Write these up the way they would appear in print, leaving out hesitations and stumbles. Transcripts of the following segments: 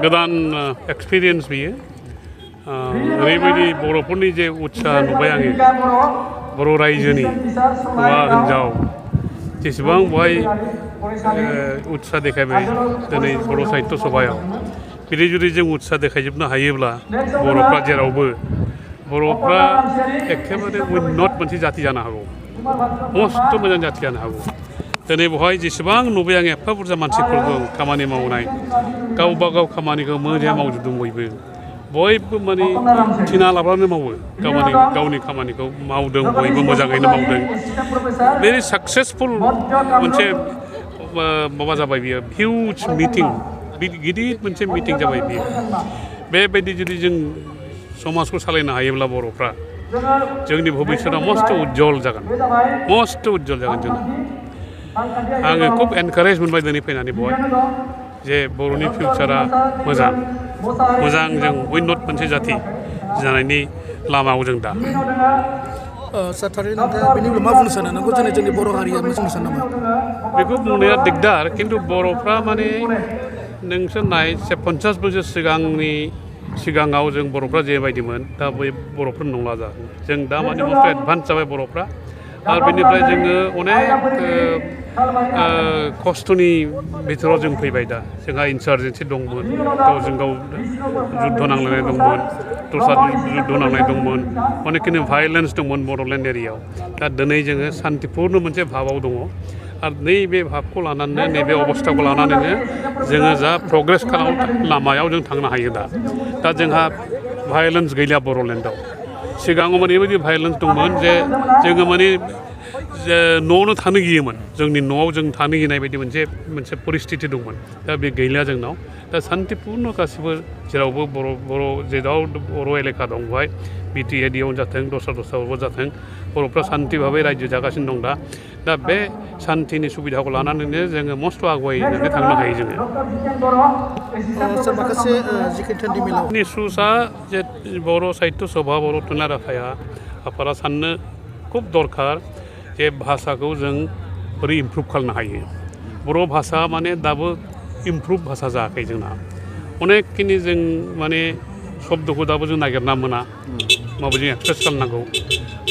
गोदान एक्सपीरियंस बियो ओरैबायदि बर'फोरनि जे उत्साह नुबाय आङो बर' रायजोनि हौवा हिन्जाव जेसेबां बहाय उत्साह देखायबाय दिनै बर' साहित्य सभायाव बिदि जुदि जों उत्साह देखायजोबनो हायोब्ला बर'फ्रा जेरावबो बर'फ्रा एखेबारे उन्नत मोनसे जाति जानो हागौ मस्त मोजां जाति जानो हागौ दिनै बहाय जेसेबां नुबाय आं एफा बुरजा मानसिफोर दं खामानि मावनाय गावबा गाव खामानिखौ मोजां मावजोबदों बयबो माने थिना लाब्लानो मावो गावनि खामानिखौ मावदों बयबो मोजाङैनो मावदों भेरि साक्सेसफुल मोनसे माबा जाबाय बियो हिउज मिटिं गिदिर मोनसे मिटिं जाबाय बियो बेबायदि जुदि जों समाजखौ सालायनो हायोब्ला बर'फ्रा जोंनि भबिष्यतआ मस्त उज्जवल जागोन जोंना आङो खुब एनकारेज मोनबाय दिनै फैनानै बहाय जे बर'नि फिउचारा मोजां जों उन्नत मोनसे जाति जानायनि लामायाव जों दा बेखौ बुंनाया दिगदार खिन्थु बर'फ्रा माने नोंसोर नाय 50 बोसोर सिगाङाव जों बर'फ्रा जेबायदिमोन दा बै बर'फोर नंला जों दा माने मस्त एडभान्स जाबाय बर'फ्रा आरो बेनिफ्राय जोङो अनेक खस्थ'नि बिथोराव जों फैबाय दा जोंहा इन्सार्जेन्सि दंमोन गावजों गाव जुद्ध नांलायनाय दंमोन दस्रा जुद्ध नांनाय दंमोन अनेकखिनि भायलेन्स दंमोन बड'लेण्ड एरियायाव दा दिनै जोङो सान्तिपुर्ण मोनसे भाबाव दङ आरो नैबे भाबखौ लानानै नैबे अबस्थाखौ लानानैनो जोङो जा प्रग्रेस लामायाव जों थांनो हायो दा जोंहा भायलेन्स गैलिया बड'लेण्डआव सिगाङाव माने ओरैबायदि भायलेन्स दंमोन जे जोङो माने न'आवनो थानो गियोमोन जोंनि न'आव जों थानो गिनाय बायदि मोनसे परिस्थिति दंमोन दा बे गैलिया जोंनाव दा सान्तिपुर्ण गासिबो जेरावबो जेराव बर' एलेखा दं बेवहाय बिटि एरियायावनो जाथों दस्रायावबो जाथों बर'फ्रा सान्ति भाबै रायजो जागासिनो दं दा बे सान्तिनि सुबिदाखौ लानानैनो जोङो मस्त आगुवायनानै थांनो हायो जोङो निसुसा जे बर' साहित्य सभा बर' थुनलाइ आफाया आफादा साननो खुब दरखार जे भाषाखौ जों बोरै इमप्रुभ खालामनो हायो बर' भाषा माने दाबो इमप्रुभ भाषा जायाखै जोंना अनेकखिनि जों माने शब्दखौ दाबो जों नागिरना मोना माबायदि एक्सप्रेस खालामनांगौ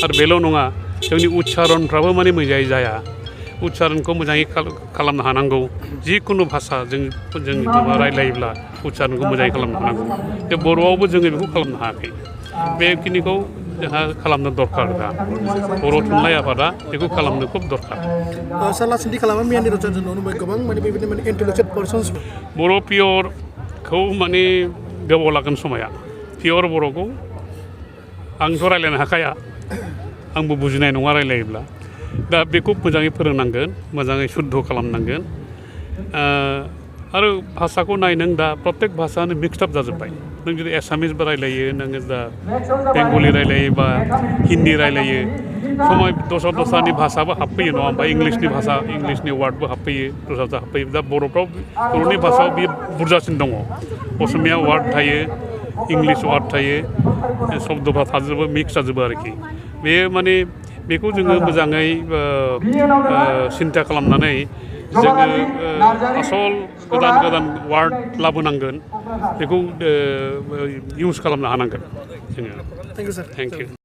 आरो बेल' नङा जोंनि उच्चारणफ्राबो माने मोजाङै जाया उच्चारणखौ मोजाङै खालामनो हानांगौ जिखुनु भाषा जों माबा रायलायोब्ला उच्चारणखौ मोजाङै खालामनो हानांगौ बे बर'आवबो जोङो बेखौ खालामनो हायाखै बेखिनिखौ जोंहा खालामनो दरखार दा बर' थुनलाइ आफादा बेखौ खालामनो खुब दरखार बर' पियरखौ माने गोबाव लागोन समाया पियर बर'खौ आंथ' रायलायनो हाखाया आंबो बुजिनाय नङा रायलायोब्ला दा बेखौ मोजाङै फोरोंनांगोन मोजाङै शुद्ध खालामनांगोन आरो भाषाखौ नाय नों दा प्रत्येक भाषायानो मिक्सड आप जाजोब्बाय नों जुदि एसामिसबो रायलायो नोङो दा बेंगलि रायलायो बा हिन्दी रायलायो समाय दस्रानि भाषाबो हाबफैयो नङा होमबा इंलिसनि वार्डबो हाबफैयो दस्रा हाबफैयो दा बर'नि भाषायाव बे बुरजासिन दङ असमिया वार्ड थायो इंलिस वार्ड थायो शब्दफ्रा थाजोबो मिक्स जाजोबो आरोखि बे माने बेखौ जोङो मोजाङै सिन्था खालामनानै जोङो आसल गोदान वार्ड लाबोनांगोन बेखौ इउज खालामनो हानांगोन जोङो थेंक इउ